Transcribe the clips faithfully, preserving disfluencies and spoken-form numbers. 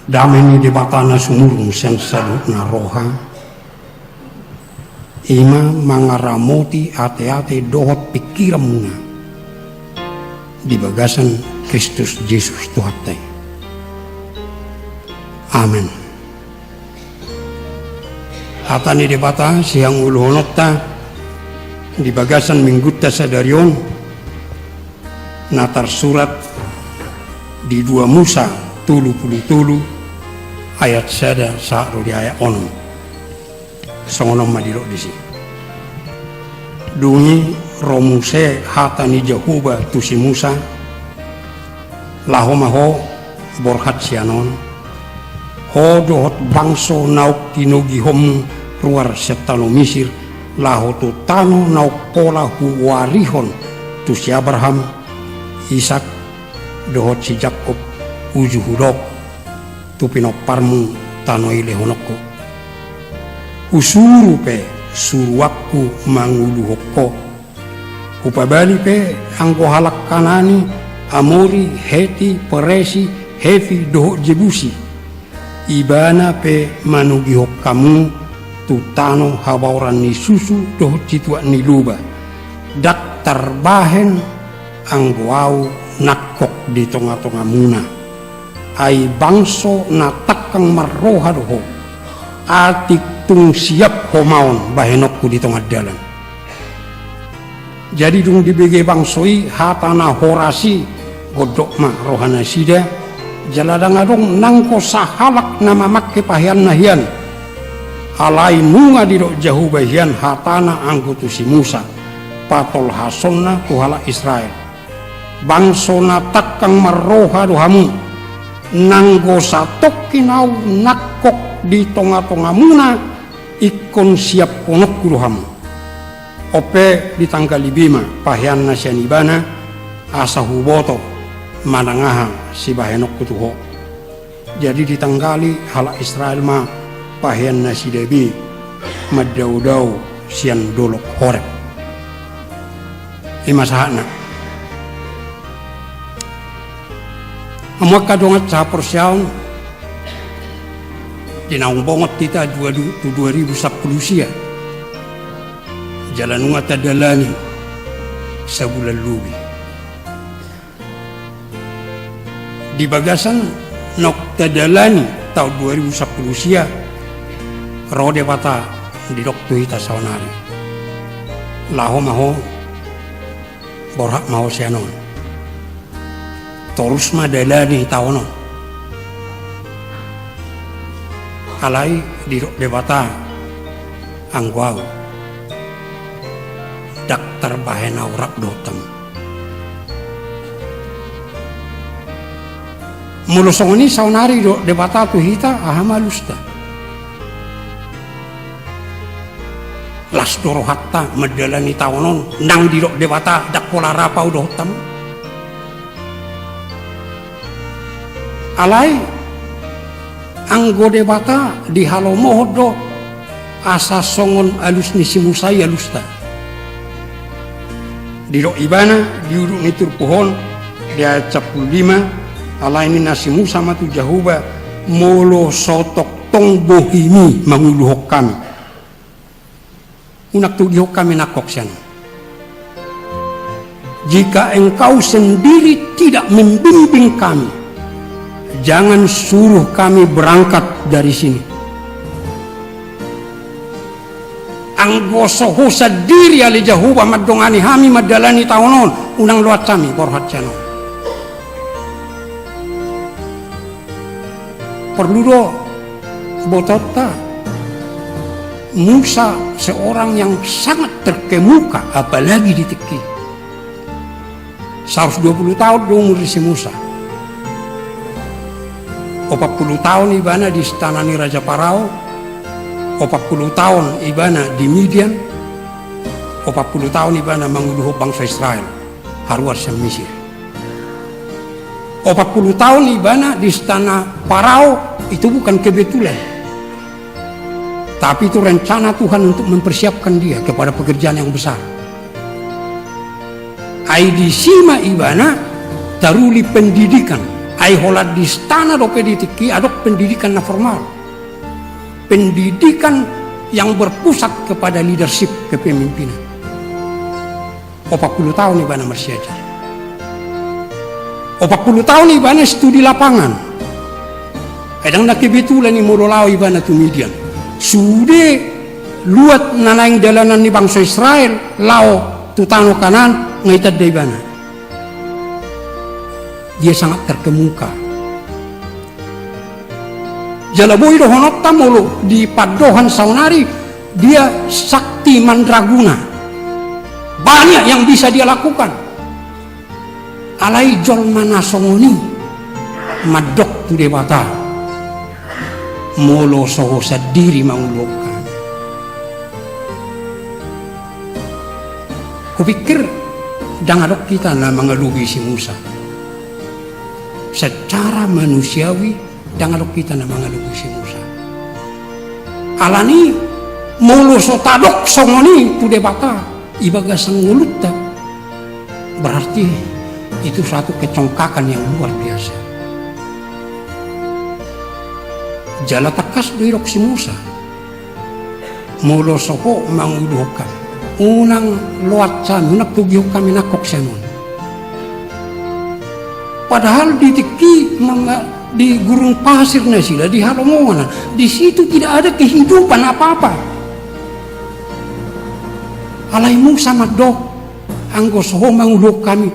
Dame ni Debata na sumurung sian saluhutna roha, i ma mangaramoti ateate dohot pingkiranmuna di bagasan Kristus Jesus Tuhanta i. Amen. Hata ni Debata sihangoluhononta di bagasan minggunta sadari on, na tarsurat di dua Musa tolu pulu tolu ayat sada sahat ro di ayat onom. Songon on ma didok disi. Dung i ro muse hata ni Jahowa tu si Musa: Laho ma ho, borhat sian on, ho dohot bangso naung tinogihonmu ruar sian tano Misir, laho tu tano naung pola huuarihon tu si Abraham, Isak, dohot si Jakkob, uju hudok tu pinomparmu tano i lehononku. Husuru pe suruanku manguluhon ho. Hupabali pe anggo halak Kanani, Amori, Heti, Peresi, Hevi dohot Jebusi. Ibana pe manogihon hamu tu tano habaoran ni susu dohot situak ni loba. Ndang tarbahen anggo ahu nangkok di tongatongamuna. Ai bangso na tangkang marroha do ho, atik tung siap ho maon bahenonku di tonga dalan. Jadi dung dibege bangso i hata na horas i, gondok ma rohanasida, jala ndang adong nanggo sahalak na mamangke paheanna hian. Alai nunga didok Jahowa hian hatana anggo tu si Musa, patolhasonna tu halak Israel: Bangso na tangkang marroha do hamu, nanggo satongkin ahu nangkok di tongatongamuna, ingkon siaphononku do hamu. On pe ditanggali be ma paheanna sian ibana, asa huboto manang aha sibahenonku tu ho. Jadi ditanggali halak Israel ma paheannasida be mandaodao sian dolok Horeb. I ma sahatna. Hamu angka dongan sahaporseaon, di naung bongot hita dua du-, tu dua ribu sampulu sia, jala nunga tadalani sabulan lobi. Di bagasan naung tadalani taon dua ribu sampulu sia, ro Debata didok tu hita saonari: Laho ma ho, borhat ma ho sian on. Torus ma dalani taon on. Alai didok Debata, anggo ahu, ndang tarbahen ahu rap dohot hamu. Molo songon i saonari didok Debata tu hita, aha ma alusta? Las do rohanta mandalani taon on, nang didok Debata ndang pola rap ahu dohot hamu. Alai anggo Debata dihalomohon do asa songon alus ni si Musa i alusta. Didok ibana di Udut ni Turpuk on, di ayat sampulu lima: Alai ninna si Musa ma tu Jahowa: Molo so tongtong bohimi manguluhon hami, unang togihon hami nangkok sian on. Jika Engkau sendiri tidak membimbing kami, jangan suruh kami berangkat dari sini. Anggo so Ho sandiri ale Jahowa mandongani hami mandalani taon on, unang loas hami borhat sian on. Porlu do botoonta, Musa seorang yang sangat terkemuka, apalagi di tingki. Saurus dua pulu taon do umur ni si Musa. Opat pulu taon ibana di istana ni Raja Parao, opat pulu taon ibana di Midian, opat pulu taon ibana manguluhon bangso Israel haruar sian Misir. Opat pulu taon ibana di istana Parao, itu bukan kebetulan. Tapi itu rencana Tuhan untuk mempersiapkan dia kepada pekerjaan yang besar. Ai disi ma ibana taruli pendidikan, Ai holan di istana dope di tingki i adong pendidikan na formal. Pendidikan yang berpusat kepada leadership kepemimpinan. Opat pulu taon ibana marsiajar. Opat pulu taon ibana studi lapangan. Ai ndang na kebetulan i molo laho ibana tu Midian. Sude luat na naeng dalanan ni bangso Israel laho tu tano Kanaan, nga itanda ibana. Dia sangat terkemuka. Jala boi dohononta molo di pandohan saonari, dia sakti mandraguna. Banyak yang bisa dia lakukan. Alai jolma na songon i mandok tu Debata, molo so ho sandiri manguluhon hami. Hupikir ndang adong hita na mangalobi si Musa. Secara manusiawi, ndang adong hita na mangalobi si Musa. Alani, molo so tadok songon i tu Debata, i bagasan ngolunta, berarti itu satu kecongkakan yang luar biasa. Jala tangkas do didok si Musa, molo so ho manguluhon hami, unang loas hami, unang togihon hami nangkok sian on. Padahal di tingki i, di gurun pasir nasida, di halongongan, di situ tidak ada kehidupan apa-apa. Alai Musa mandok, anggo so ho manguluhon hami,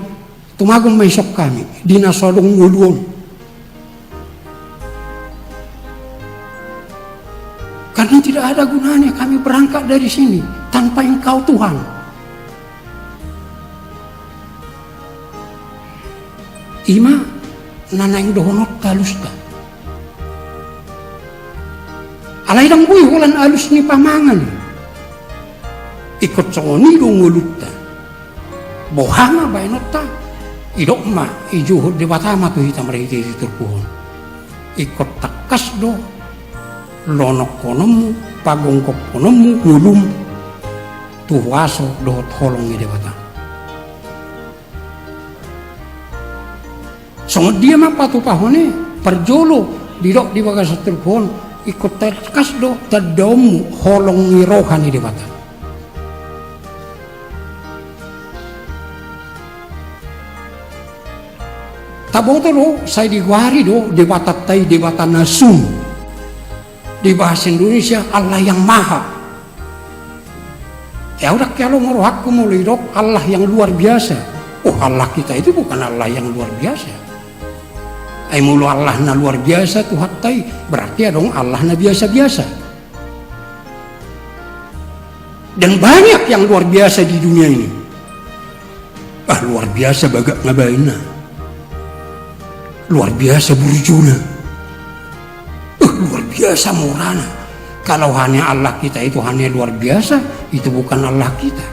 tumagon ma dison hami di na so adong ngolu on. Karena tidak ada gunanya kami berangkat dari sini tanpa Engkau, Tuhan. I ma na naeng dohononta alusta. Alai ndang boi holan alus ni pamangan. Ingkon songon i do ngolunta. Boha ma baenonta? Didok ma, dijou Debata ma tu hita marhitehite turpuk on. Ingkon tangkas do lonongkononmu, pagonggomhononmu ngolum tu huaso dohot holong ni Debata. Songon dia ma patupahon i? Parjolo, didok di bagasan turpuk on, ingkon tangkas do tandaonmu holong ni roha ni Debata. Taboto do, sai digoari do Debatanta i Debata na sun. Di bahasa Indonesia, Allah yang Maha. Ia, ndang hea lomo rohangku molo didok Allah yang luar biasa. Oh, Allah kita itu bukan Allah yang luar biasa. Ai molo Allah na luar biasa Tuhanta i, berarti adong Allah na biasa-biasa. Dan banyak yang luar biasa di dunia ini. Ah, luar biasa bagak ngabainna. Luar biasa burjuna. Uh, luar biasa morana. Kalau hanya Allah kita itu hanya luar biasa, itu bukan Allah kita.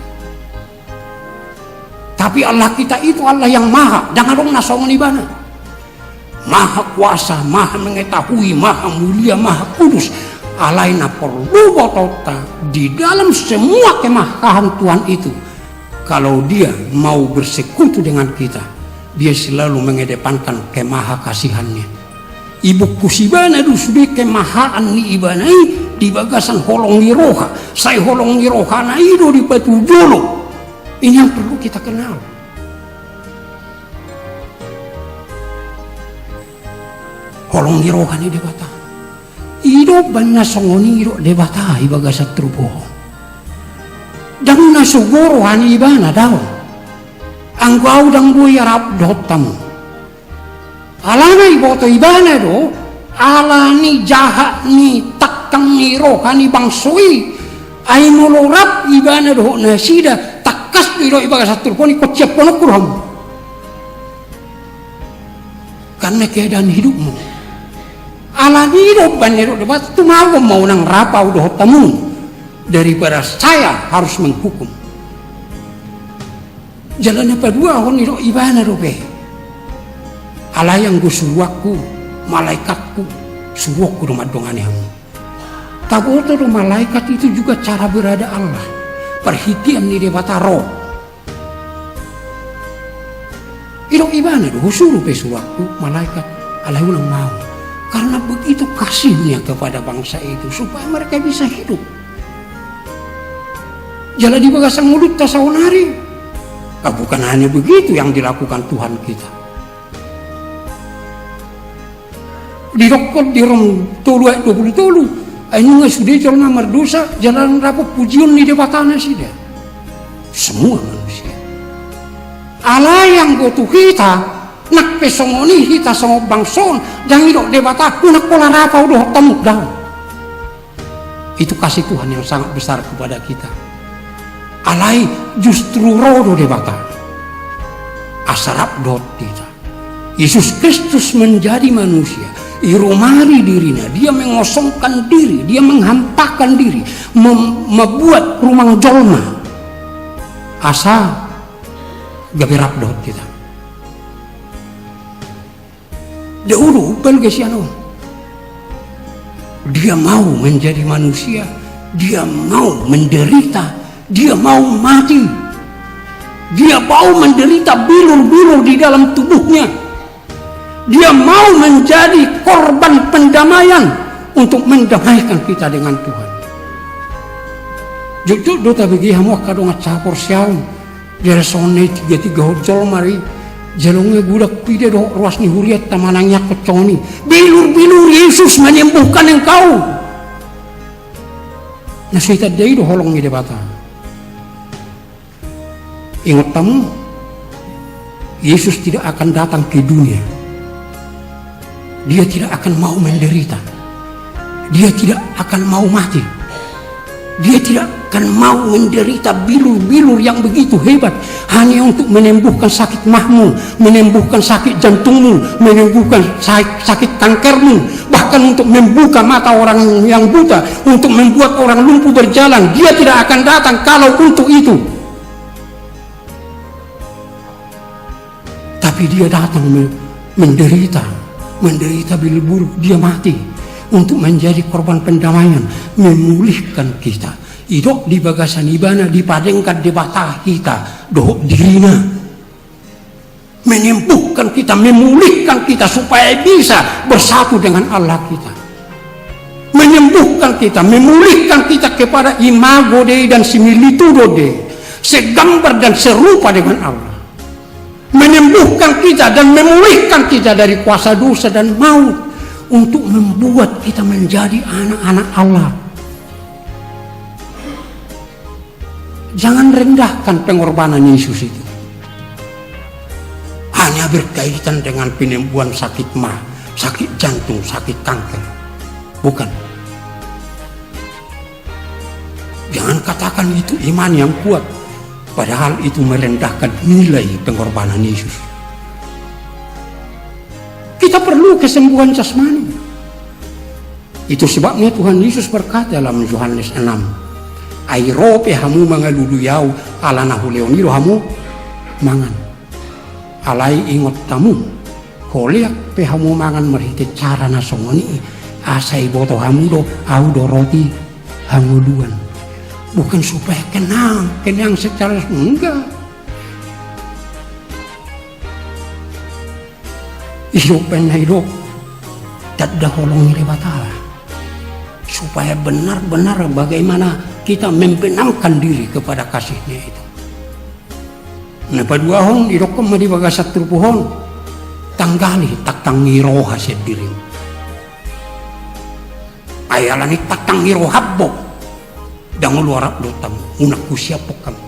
Tapi Allah kita itu Allah yang maha, ndang adong na songon ibana. Maha kuasa, maha mengetahui, maha mulia, maha kudus. Alai na porlu botoonta di dalam semua kemahaan Tuhan itu, kalau dia mau bersekutu dengan kita, dia selalu mengedepankan kemahakasihannya. Ibungkus ibana do sude kemahaan ni ibana i di bagasan holong ni roha, sai holong ni rohana i do dipatujolo. Ini yang perlu kita kenal. Holong ni roha ni Debata. I do umbahen na songon i didok Debata i bagasan turpuk on. Ndang na sogo roha ni ibana, daong. Anggo au ndang boi rap dohot hamu. Alana iboto ibana do, ala ni jahat ni tangkang ni roha ni bangso i. Ai molo rap ibana dohot nasida, tangkas do didok i bagasan turpuk on, ingkon siaphononku do hamu. Karena keadaan hidupmu. Alani i do umbahen na didok Debata, tumagon ma unang rap au dohot hamu, daripada saya harus menghukum. Jala na paduahon didok ibana dope. Alai anggo suruanku, malaekatku, suruonku do mandongani hamu. Taboto do, malaekat itu juga cara berada Allah. Parhitean ni Debata ro. Didok ibana do, husuru pe suruanku, malaekat. Alai unang mau, karena begitu kasihnya kepada bangsa itu, supaya mereka bisa hidup. Jala di bagasan ngolunta saonari, ah, bukan hanya begitu yang dilakukan Tuhan kita. Didokkon di Rom tolu ayat dua puluh tolu, ai nunga sude jolma mardosa, jala ndang dapot pujion ni Debata nasida. Semua manusia. Alai anggo tu hita, nang pe songon i hita songon bangso on, ndang didok Debata, unang pola rap au dohot hamu, daong. Itu kasih Tuhan yang sangat besar kepada kita. Alai justru ro do Debata asa rap dohot hita. Yesus Kristus menjadi manusia, irumari dirina, dia mengosongkan diri, dia menghampakan diri, mem-, membuat rumang jolma asa gabe rap dohot hita. Dia udah ubal gesian on. Dia mau menjadi manusia, dia mau menderita, dia mau mati. Dia mau menderita bilur-bilur di dalam tubuhnya. Dia mau menjadi korban pendamaian untuk mendamaikan kita dengan Tuhan. Jujur do tabege hamu angka dongan sahaporseaon. Jala songon na i tiga-tiga hot jolma i, jala nunga godang huida dohot ruas ni hurianta manangiangkon songon i. Bilur-bilur Yesus menyembuhkan engkau. Na so itanda i do holong ni Debata. Ingot hamu, Yesus tidak akan datang ke dunia. Dia tidak akan mau menderita. Dia tidak akan mau mati. Dia tidak akan mau menderita bilur-bilur yang begitu hebat hanya untuk menyembuhkan sakit mahmu, menyembuhkan sakit jantungmu, menyembuhkan sa-, sakit kankermu, bahkan untuk membuka mata orang yang buta, untuk membuat orang lumpuh berjalan. Dia tidak akan datang kalau untuk itu. Tapi dia datang me-, menderita, menderita bilur-bilur, dia mati untuk menjadi korban pendamaian, memulihkan kita. Didok di bagasan ibana dipadenggan Debata hita dohot dirina. Menyembuhkan kita, memulihkan kita supaya bisa bersatu dengan Allah kita. Menyembuhkan kita, memulihkan kita kepada imago Dei dan similitudo Dei, segambar dan serupa dengan Allah. Menyembuhkan kita dan memulihkan kita dari kuasa dosa dan maut, untuk membuat kita menjadi anak-anak Allah. Jangan rendahkan pengorbanan Yesus itu hanya berkaitan dengan penyembuhan sakit ma, sakit jantung, sakit kanker. Bukan. Jangan katakan itu iman yang kuat, padahal itu merendahkan nilai pengorbanan Yesus. Kita perlu kesembuhan jasmani. Itu sebabnya Tuhan Yesus berkata dalam Yohanes enam, "Ai ro pe hamu mangalului Au, ala na hulehon i do hamu mangan. Alai ingot hamu, holean pe hamu mangan marhite cara na songon i, asa iboto hamu do Au do roti hangoluan." Bukan supaya kenyang, kenyang secara, enggak. Ido pe na i do tanda holong ni Debata, supaya benar-benar bagaimana kita membenamkan diri kepada kasih-Nya itu. Na paduahon, didokkon ma di bagasan turpuk on, tanggali tangtang ni roha sian dirim. Ai ala ni tangtang ni roham do, ndang olo arap dohot hamu, unang husiaphon hamu.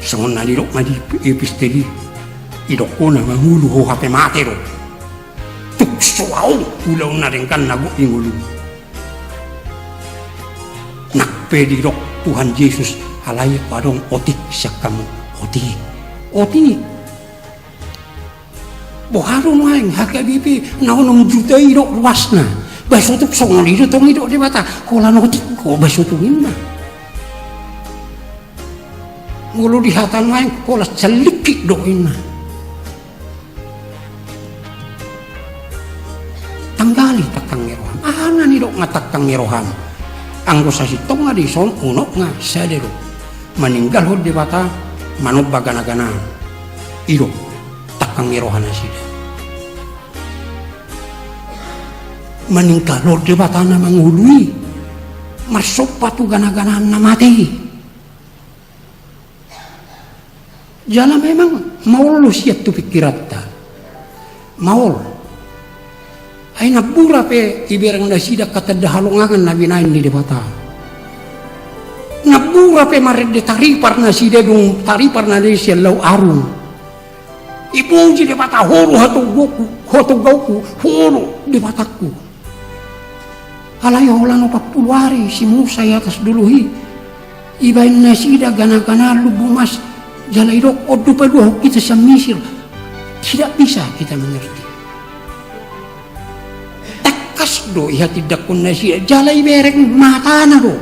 Songon na nidok ma di epistel i, didok ho na mangolu ho hape mate do. Tung so adong ulaon na denggan na gok di ngolum. Nang pe didok Tuhan Jesus, alai adong otik sian hamu, otik. Otik. Boha do nuaeng, H K B P na onom juta i do ruasna. Bah so tung songon i do tong didok Debata, holan otik ho bah so tung, inna. Molo di hata nuaeng, holan salingkit do, inna. Tanggali tangtang ni roham. Aha na nidok nga tangtang ni roham? Anggo sasintongna dison, unokna sada do. Maninggalhon Debata, manomba gana-ganaan. I do. Anggi roha nasida. Maninggalhon Debata na mangolu i, marsomba tu gana-ganaan na mate i. Jala memang maol do sian tu pingkiranta. Maol. Ai nambura pe ibereng nasida angka tanda halongangan na binahen ni Debata. Nambura pe marende taripar nasida dung taripar na sian Laut Arung. Dipuji Debata, ho do hatoguku, hatoguku, ho do Debatangku. Alai holan opat pulu ari si Musa i atas dolok i, ibaen nasida gana-ganaan Lumbung Mas, jala didok, on do paluahon hita sian Misir. Tidak bisa kita mengerti. Tangkas do dihatindanghon nasida, jala ibereng matana do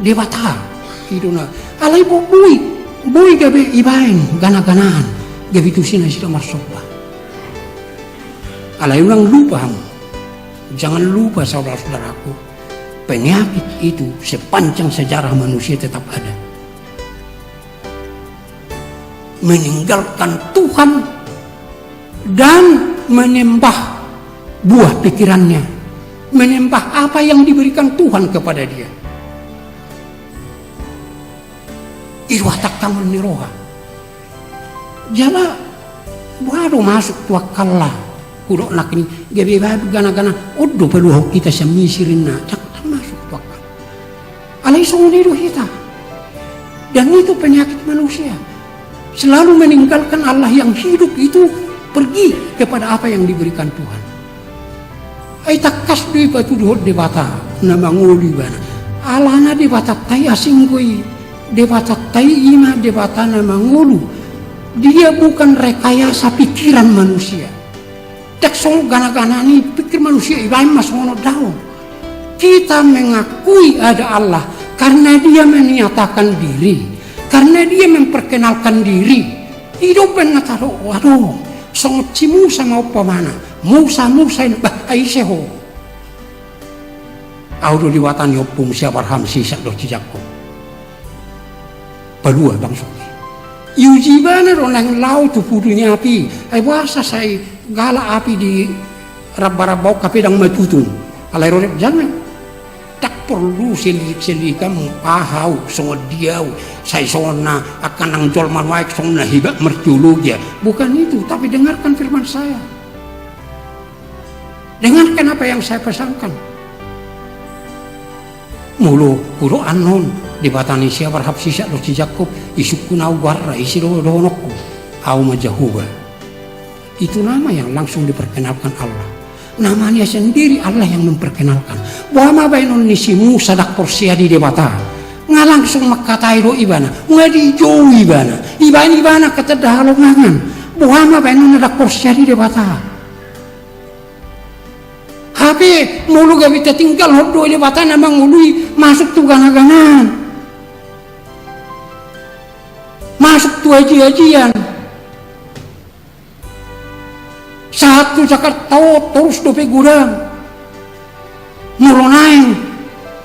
Debata. I do na, alai bo-, boi, boi gabe ibaen gana-ganaan, gabe tusi nasida marsomba. Alai unang lupa hamu, jangan lupa saudara-saudaraku, penyakit itu sepanjang sejarah manusia tetap ada. Meninggalkan Tuhan dan menyembah buah pikirannya, menyembah apa yang diberikan Tuhan kepada dia. I do hatangkangon ni roha. Jala boha do masuk tu angka na hudok nangkin i, gabe ibaen gana-ganaan, on do paluahon hita sian Misir ninna, ndang, ndang masuk tu angka. Alai songon i do hita. Dan itu penyakit manusia. Selalu meninggalkan Allah yang hidup itu, pergi kepada apa yang diberikan Tuhan. Ai tangkas do i patuduhon Debata na mangolu ibana. Alana Debatanta i asing do i. Debatanta i ima Debata na mangolu. Dia bukan rekayasa pikiran manusia. Ndang songon gana-gana ni pikir manusia, ibaen ma songon on, daong. Kita mengakui ada Allah karena Dia menyatakan diri, karena Dia memperkenalkan diri. I do umbahen na tadok, adong, songon si Musa ma umpamana. Musa, Musa, ninna, bah, ai ise ho? Ahu do Debata ni ompumu si Abraham, si Isak dohot si Jakkob. Palua bangsongki. Iuji ibana do naeng laho tu pudu ni api. Ai boasa sai galak api di ramba-ramba on hape ndang matutung? Alai ro dep, jangan. Ndang porlu selidik-selidik hamu aha ahu, songon dia ahu. Sai songon na angka nang jolma nuaeng songon na hebat marteologi. Bukan itu, tapi dengarkan firman saya. Dengarkan apa yang saya pesankan. Molo hudok annon, Debata ni si Abraham, si Isak dohot si Jakkob, isungkun ahu goarna, ise do dohononku? Ahu ma Jahowa. Itu nama yang langsung diperkenalkan Allah. Namanya sendiri Allah yang memperkenalkan. Boha ma baenon ni si Musa ndang porsea di Debata? Nga langsung mangkatai do ibana, nga dijou ibana, ibaen ibana angka tanda halongangan. Boha ma baenon na ndang porsea di Debata? Hape molo gabe tatinggalhon do Debata na mangolu i, masuk tu gana-ganaan, masuk tu aji-ajian, sahat tu Jakarta on torus dope godang. Molo naeng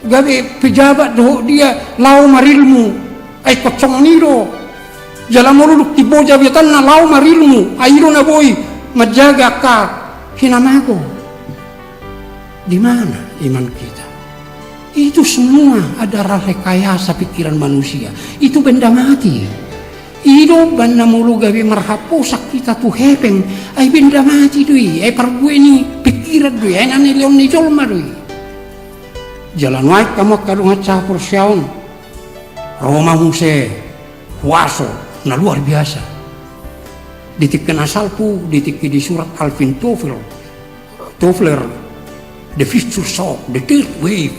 gabe pejabat dohot dia laho marilmu, ai ingkon songon i do. Jala molo dung timbo jabatanna laho marilmu, ai i do na boi manjaga angka hinamago. Di mana iman kita? Itu semua adalah rekayasa pikiran manusia. Itu benda mati. I do umbahen na molo gabe marhaposan hita tu hepeng, ai benda mati do i, ai parbue ni pikiran do i, ai na nilehon ni jolma do i. Jala nuaeng hamu angka dongan sahaporseaon, ro ma muse huaso na luar biasa. Di tingki na salpu, di tingki disurat Alvin Toffler, Toffler, The Future Shock, The Third Wave.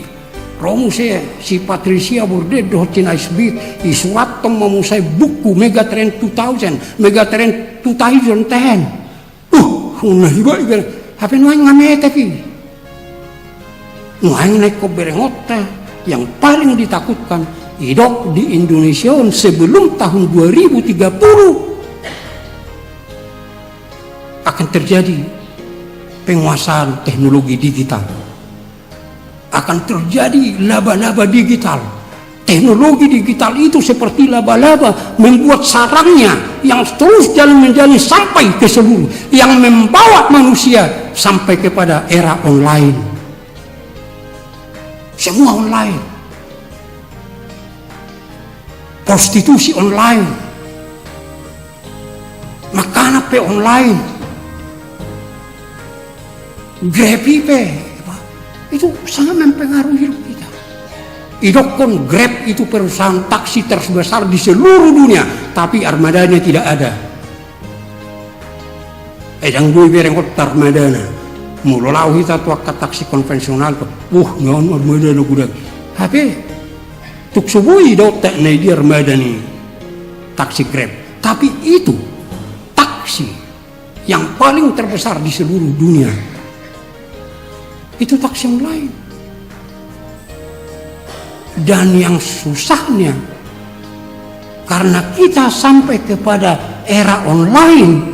Ro muse si Patricia Bourdain dohot si Naisbitt, disurathon ma muse buku Megatrend two thousand, Megatrend two thousand ten. Uh, na hiba iba, hape nuaeng nga metek i. Nuaeng na ingkon berengonta, yang paling ditakutkan, didok di Indonesia on sebelum tahun dua ribu tiga puluh akan terjadi penguasaan teknologi digital. Akan terjadi laba-laba digital. Teknologi digital itu seperti laba-laba membuat sarangnya yang terus jalan menjalin sampai ke seluruh, yang membawa manusia sampai kepada era online. Semua online. Prostitusi online. Makanan pe online. Grab i pe, apa? Itu sangat mempengaruhi hidup kita. Idokkon Grab itu perusahaan taksi terbesar di seluruh dunia, tapi armadanya tidak ada. Eh, ndang boi bereng hot armadana. Molo laho hita tu angka taksi konvensional, wah, naon armadana godang. Hape tung so boi didok na i dia armada ni taksi Grab. Tapi itu taksi yang paling terbesar di seluruh dunia. Itu taksi online. Dan yang susahnya, karena kita sampai kepada era online,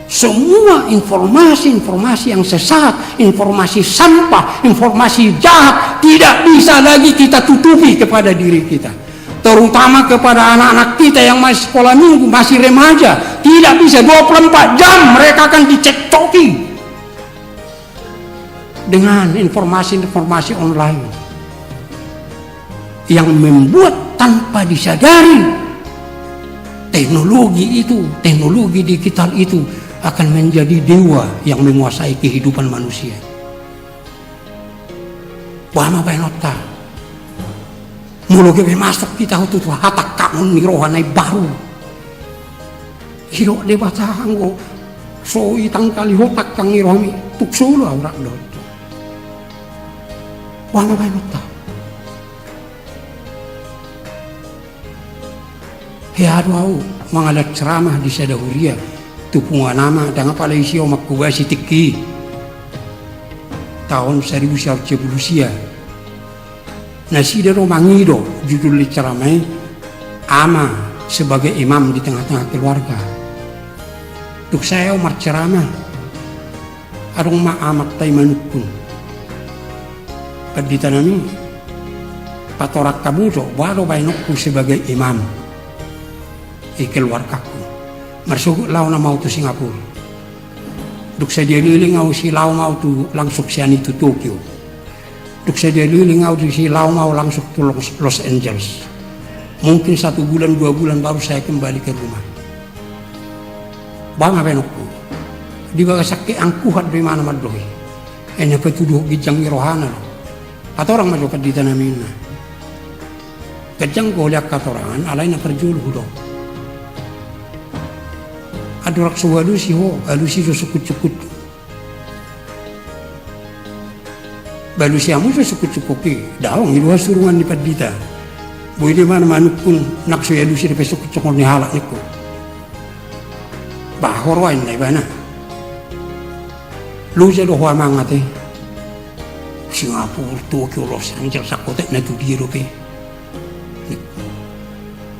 semua informasi-informasi yang sesat, informasi sampah, informasi jahat tidak bisa lagi kita tutupi kepada diri kita. Terutama kepada anak-anak kita yang masih sekolah minggu, masih remaja, tidak bisa, dua puluh empat jam mereka akan dicekoki dengan informasi-informasi online yang membuat tanpa disadari teknologi itu, teknologi digital itu akan menjadi dewa yang menguasai kehidupan manusia. Boha ma baenonta? Molo gabe masuk hita tu hatangkangon ni roha na imbaru, didok Debata, anggo so itangkali ho tangkang ni rohami, tung so olo au rap dohot ho. Boha ma baenonta? Hea do au mangalehon ceramah di sada huria tu punguan ama, ndang apala ise, au manghobasi tingki i. Taon saribu sia ratus sia pulu sia. Nasida do mangido judul ni ceramah i, Ama sebagai Imam di Tengah-tengah Keluarga. Tung sae au marceramah, adong ma amanta i manungkun, "Pandita nami, patorang hamu do, boha do baenonku sebagai imam di keluargaku. Marsogot laho nama au tu Singapura. Dung sadia leleng au, isi laho ma au tu, langsung sian i tu Tokyo. Dung sadia leleng au, isi laho ma au langsung tu Los, Los Angeles. Mungkin satu bulan, dua bulan baru saya kembali ke rumah." "Boha ma baenonku?" "Di bagasan keangkuhan do imana mandok i. Ai na patuduhon ginjang ni rohana do. Patorang ma jo, pandita nami," ninna. "Ganjang do hula angka hatorangan, alai na parjolo hudok. Andorang so hualusi ho, alusi jo sungkun-sungkunhu. Ba alusi hamu jo sungkun-sungkunki?" "Daong, i do hasurungan ni pandita. Boi do imana manungkun nang so ialusi dope sungkun-sungkun ni halak," ningku. "Ba ho roha," ninna ibana. "Loja do ho amang ate. Singapura, Tokyo, Los Angeles, angkup ahu na tu dia dope," ningku.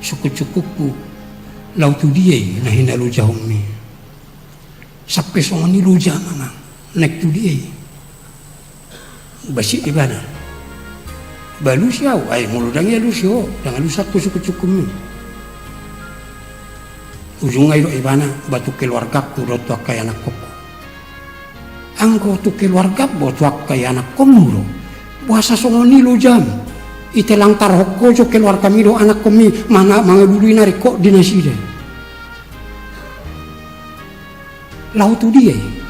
"Sungkun-sungkunhu, laho tu dia i na hinalojahonmi?" "Sampe songon i loja amang, naeng tu dia i?" Basik ibana. "Ba alusi ahu." "Ai molo ndang ialusi ho, ndang alusanku sungkun-sungkunmi." Ujungna didok ibana, "Ba tu keluargaku do, tu angka ianakhonhu." "Anggo tu keluargam do, tu angka ianakhonmu do, boasa songon i lojam? Itelang tarhon ho jo keluargami dohot anakhonmi, manga-, mangalului na ringkot di nasida. Laho tu dia i?"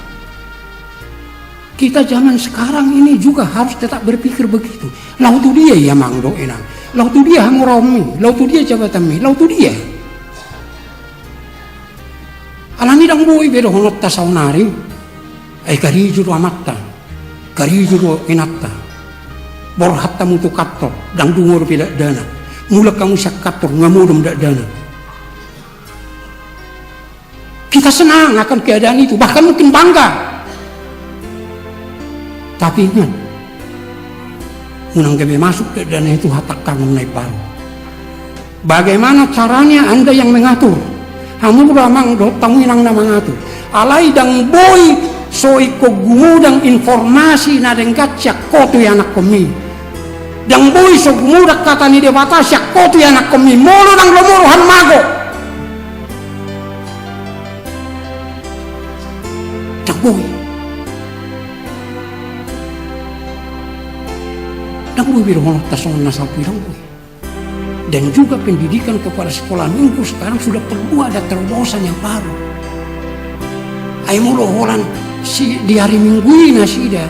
Kita zaman sekarang ini juga harus tetap berpikir begitu. Laho tu dia i amang dohot inang? Laho tu dia hamoraonmi? Laho tu dia jabatanmi? Laho tu dia? Alani ndang boi be dohononta saonari. Ai karejo do amanta, karejo do inanta. Borhat hamu tu kantor, ndang dungo dope dakdanak. Mulak hamu sian kantor, nga modom dakdanak. Kita senang akan keadaan itu, bahkan mungkin bangga. Tapi ingat, unang gabe masuk dakdanak i tu hatangkangon na imbaru. Bagaimana caranya Anda yang mengatur? Hamu do amang dohot hamu inang na mangatur. Alai ndang boi so ingkon gumodang informasi na denggan sian ho tu ianakhonmi. Ndang boi so gumudak hata ni Debata sian ho tu ianakhonmi molo ndang lomo roham mago. Ndang boi. Ndang boi be dohononta songon na salpu i, ndang boi. Dan juga pendidikan kepala sekolah minggu sekarang sudah perlu ada terobosan yang baru. Ai molo holan si, di hari Minggu i nasida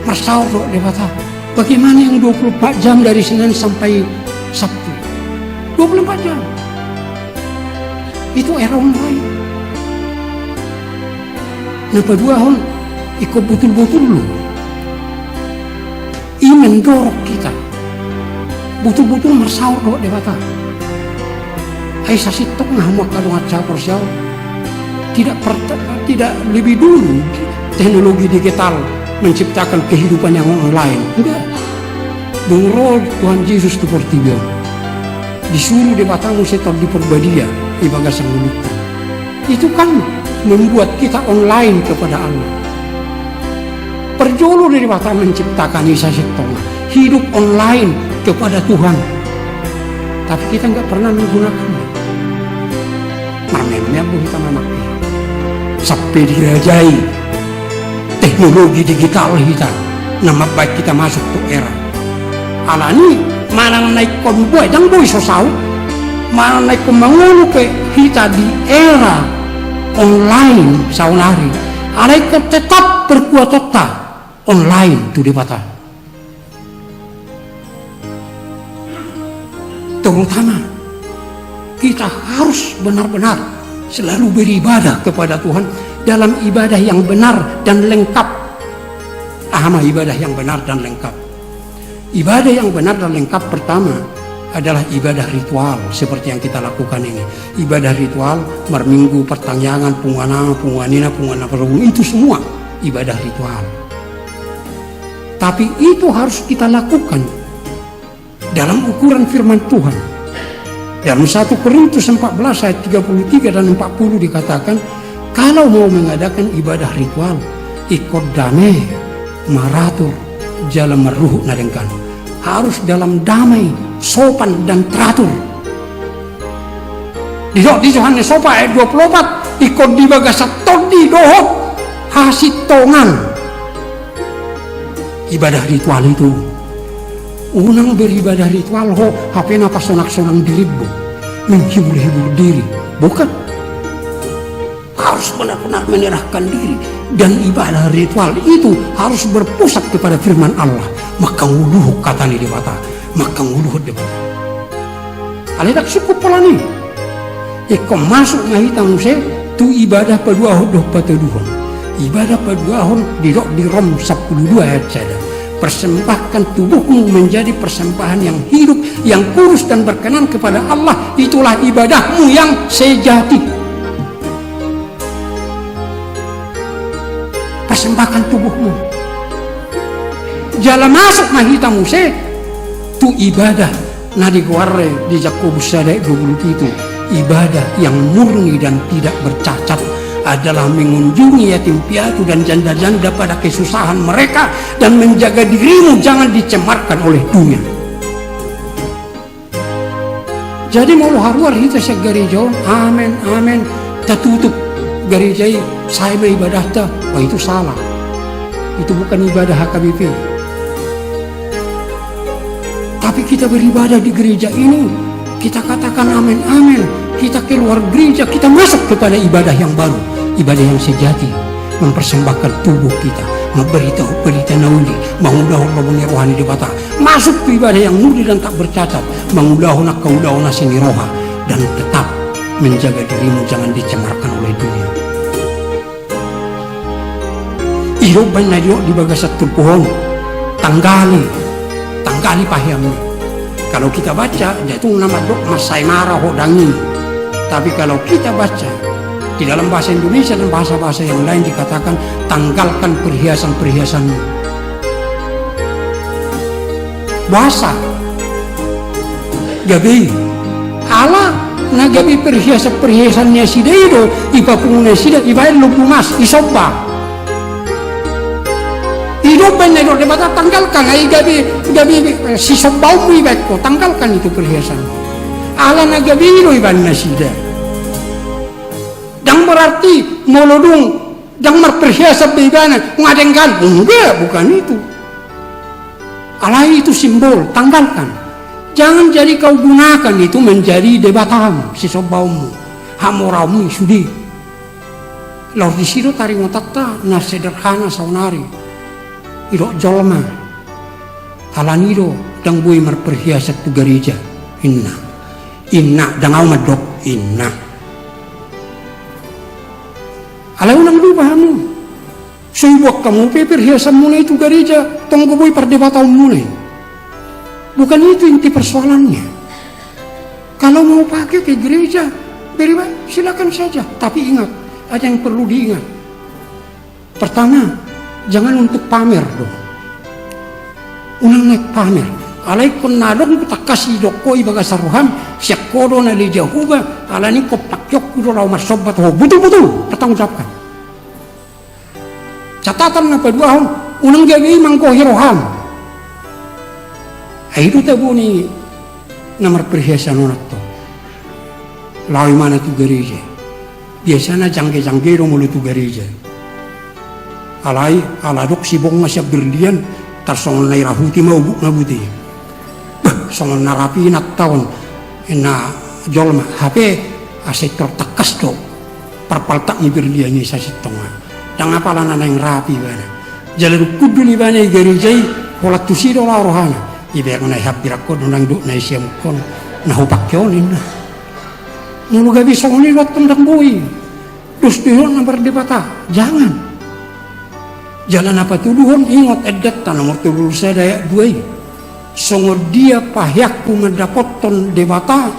marsaor dohot Debata, bagaimana yang dua puluh empat jam dari Senin sampai Sabtu? Dua puluh empat jam. Itu era online. Na paduahon, ingkon botul-botul do. I mendorong hita botul-botul marsaor dohot Debata. Ai sasintongna hamu angka dongan sahaporseaon, tidak per-, tidak lebih dulu teknologi digital menciptakan kehidupan yang online. Enggak. Dung ro Tuhan Jesus tu portibi on, disuru Debata muse Tondi Parbadia di bagasan ngolunta. Itu kan membuat kita online kepada Allah. Parjolo do Debata menciptakan i sasintongna, hidup online kepada Tuhan. Tapi kita nggak pernah menggunakannya. Marmeam-meam do hita mamakai. Sampe dirajai teknologi digital hita, na mambahen hita masuk tu era. Alani manang na ingkon boi, ndang boi so saut, manang na ingkon mangolu pe hita di era online saonari, alai ingkon tetap perkuatonta online tu Debata. Terutama kita harus benar-benar selalu beribadah kepada Tuhan dalam ibadah yang benar dan lengkap. Aha ma ibadah yang benar dan lengkap? Ibadah yang benar dan lengkap pertama adalah ibadah ritual seperti yang kita lakukan ini. Ibadah ritual, marminggu, partangiangan, punguan ama, punguan ina, punguan na parunggu, itu semua ibadah ritual. Tapi itu harus kita lakukan dalam ukuran firman Tuhan. Dalam satu Korintus empat belas ayat tiga puluh tiga dan empat puluh dikatakan, kalau mau mengadakan ibadah ritual, ingkon dame, maratur, jala marruhut na denggan. Harus dalam damai, sopan, dan teratur. Didok di Johannes opat ayat dua puluh opat, ingkon di bagasan tondi dohot hasintongan. Ibadah ritual itu. Unang beribadah ritual ho, hape na pasonang-sonang dirim, menghibur-hibur diri. Bukan. Harus benar-benar menyerahkan diri. Dan ibadah ritual itu harus berpusat kepada firman Allah. Maka nguluhon hata ni Debata. Maka nguluhon Debata. Alai ndang cukup pola ni. Ingkon masuk ma hita muse tu ibadah paduahon dohot patoduhon. Ibadah paduahon didok di Rom sampulu dua ayat sada. Persembahkan tubuhmu menjadi persembahan yang hidup, yang kudus dan berkenan kepada Allah, itulah ibadahmu yang sejati. Persembahkan tubuhmu. Jala masuk ma hita muse tu ibadah na digoari di Jakobus sada ayat dua puluh pitu. Ibadah yang murni dan tidak bercacat adalah mengunjungi yatim piatu dan janda-janda pada kesusahan mereka dan menjaga dirimu jangan dicemarkan oleh dunia. Jadi molo haruar hita sian gareja on, amen, amen, tatutup gareja i, sae ma ibadahta, wah, itu salah. Itu bukan ibadah H K B P. Tapi kita beribadah di gereja ini, kita katakan amen, amen, kita keluar gereja, kita masuk kepada ibadah yang baru, ibadah yang sejati, mempersembahkan tubuh kita, mambaritahon barita na uli, mangulahon lomo ni roha ni Debata. Masuk tu ibadah yang murni dan tak bercacat, mangulahon angka ulaon asi ni roha, dan tetap menjaga dirimu jangan dicemarkan oleh dunia. I do umbahen na didok di bagasan turpuk on, tanggali, tanggali paheanmi. Kalau kita baca, ndang tung na mandok mansai mara ho dang i. Tapi kalau kita baca, di dalam bahasa Indonesia dan bahasa-bahasa yang lain dikatakan, tanggalkan perhiasan-perhiasanmu. Boasa? Gabe i. Ala na gabe perhiasan-perhiasan ni nasida i do, ipapungu nasida, ibaen lombu mas, isomba. I do Na didok Debata tanggalkan, ai gabe, gabe, eh, sisombaonmu ibaen ho, tanggalkan itu perhiasan. Alana gabe i do ibaen nasida. Ndang berarti molo dung ndang marperhiasan be ibana, nga denggan. Enggak, bukan itu. Alai itu simbol, tanggalkan. Jangan jadi kau gunakan itu menjadi debatamu, sisombaonmu, hamoraonmu, sude. Laos disi do taringot hata na sederhana saonari. Didok jolma, alani do ndang boi marperhiasan tu gareja, inna. Inna, ndang au mandok, inna. Alai unang lupa hamu. So iboan hamu pe perhiasanmuna i tu gareja, tong do boi pardebataonmuna i. Bukan itu inti persoalannya. Kalau mau pakai ke gereja, beri ba-, silakan saja. Tapi ingat, ada yang perlu diingat. Pertama, jangan untuk pamer do. Unang naeng pamer. Alai ingkon na adong tangkas didok ho i bagasan roham, sian ho do na leja huba, alani ingkon pakeonku do laho marsomba tu ho. Butul-butul, pertanggungjawabkan. Catatan na paduahon, unang gabe i manggohi roham. Ai i do tabo ni na marperhiasan on, antong. Laho ibana tu gareja. Biasana jangge-jangge do molo tu gareja. Alai, ala adong sibonga sian berlian, tarsongon na irahuti ma ubukna, boti. Bah, songon na rapi i nanta on, inna jolma, hape asa intor tangkas do parpaltak ni berlian i sasintongna. Ndang apala na naeng rapi ibana. Jala dung hundul ibana i gareja i, holan tusi do laho rohana. Ibereng na ihambirangkon do, naeng dok na isiamunkon na hupake on, inna. Molo gabe songon i do antong ndang boi. Dos do i on na mardebata. Jangan. Jala na patoluhon, ingot endanta nomor tolu pulu sada ayat dua i. Songon dia paheanku mandapothon Debata,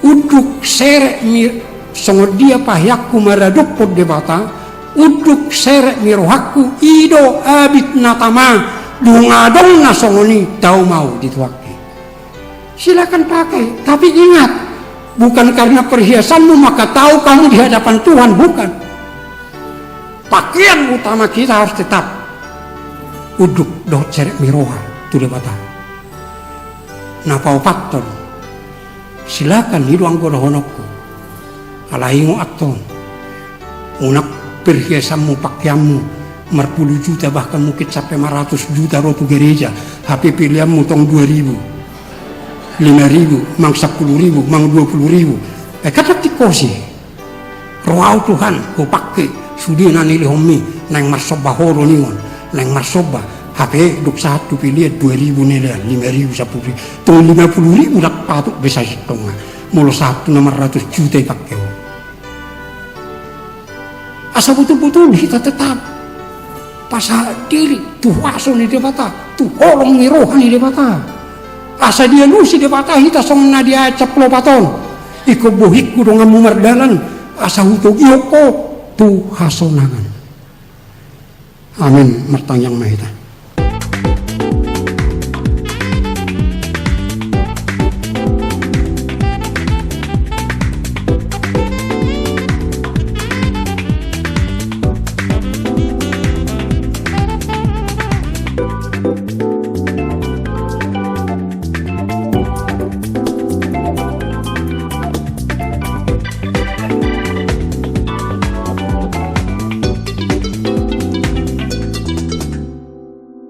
unduk serep mi-, songon dia paheanku maradophon Debata, unduk serep ni rohangku, i do abit na tama, dung adong na songon i, tau ma au dituangki. Silakan pakai, tapi ingat, bukan karena perhiasanmu maka tau kamu di hadapan Tuhan, bukan. Pakaian utama kita harus tetap unduk dohot serep ni roha tu Debata. Na paopathon, silakan, i do anggo dohononku. Alai ingot antong, unang perhiasanmu, pakeanmu marpulu juta, bahkan mungkin sampe maratus juta ro tu gareja, hape peleanmu tong dua ribu, lima ribu, mang sampulu ribu, mang dua pulu ribu. Eh, kadang tingkosi. Ro au Tuhan, hupake, sude na nilehonmi, naeng marsomba ho do ningon, naeng marsomba, hape dung sahat tu pelean dua ribu nilean, lima ribu, sampulu ribu, tong lima pulu ribu ndang patut be sasintongna, molo sahat tu na maratus juta ipake ho. Asa botul-botul hita tetap pasahat diri tu huaso ni Debata, tu holong ni roha ni Debata. Asa dialusi Debata hita songon na di ayat sampulu opat on. Ingkon bohingku donganmu mardalan, asa hutogihon ho tu hasonangan. Amin. Martangiang ma hita.